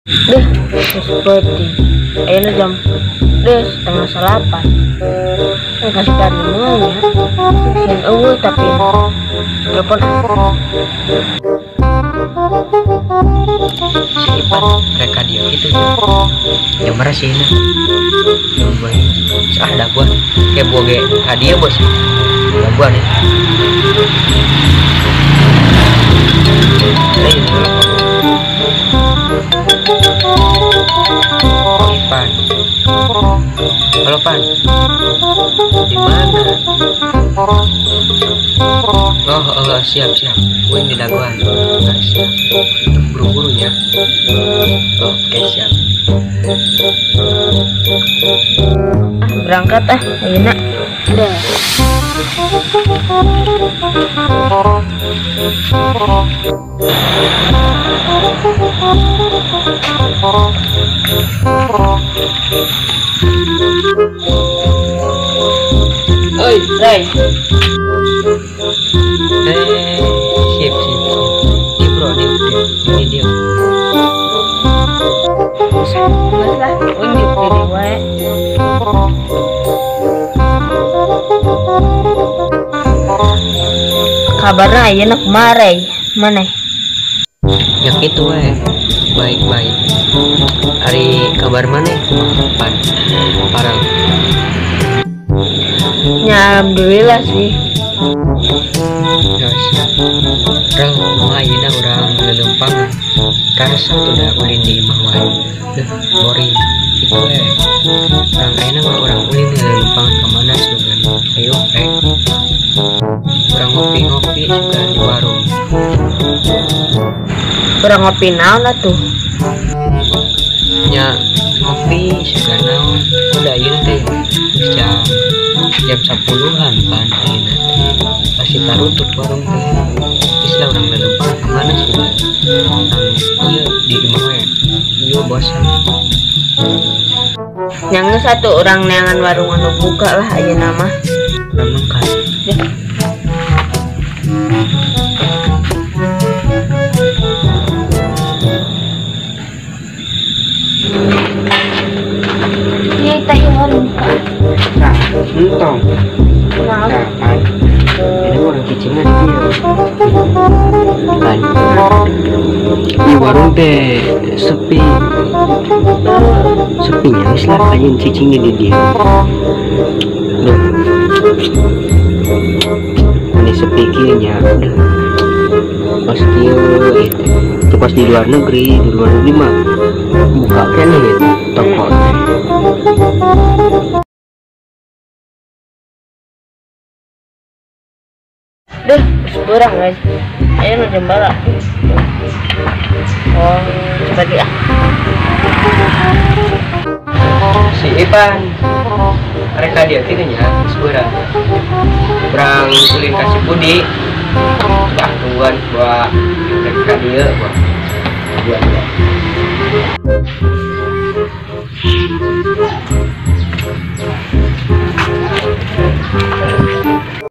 Deh, seperti ayeuna jam deh 8:30. Kasih tadi ya. Sieun eueuh tapi telepon si Ipan mereka dia gitu yang marah sih ini yang gue ah ada gua kayak gua ge hadiah bos ya gua nih. Oh, Ipan, halo Pan, di mana? Oh, siap siap, gue di daguan. Nah, siap, buru-burunya. Oke siap. Berangkat ah, ayeuna. Udah. Oi, Ray. Siap siap siap. Di bro, di ini dia. Geus lah, unjuk di wae. Kabarna ayeuna kumaha, Ray? Maneh? Ya kitu we. Baik-baik. Ari kabar maneh kumaha, Pan? Parang. Ya alhamdulillah sih. Ya siap. Urang kumaha ayeuna urang leuleumpangan. Karasa tuh da ulin di imah wae. Deuh, boring. Kitu we. Urang ayeuna mah urang ulin leuleumpangan ka mana sugan. Ayo rek. Urang ngopi-ngopi sugan di warung. Urang ngopi naon atuh? Nya ngopi sugan naon. Udah ayeuna teh jam 10-an pan ayeuna teh. Pasti tarutup warung teh. Geus lah urang leuleumpangan ka mana sugan. Urang ieu di imah we. Ieu bosan. Nya geus atuh urang neangan warung anu buka lah ayeuna mah. Urang mangkat. Deh. Ieu teh warung buka. Nah, entong. Kumaha? Nah, pan. Ini warung cicingna di dieu. Pan. Di warung teh sepi. Sepinya geus lah anjing cicingnya di dieu. Duh. Ini sepi kieu nya. Duh. Pas kieu itu. Itu pas di luar negeri mah buka keneh gitu toko teh. Deh, kurang guys. Ayo jam berapa? Oh, coba dia. Si Ipan, mereka dia kitu nya, geus beurang. Urang ulin ka si Budi. Bah, tungguan bawa mereka dia, bawa. Tungguan ya.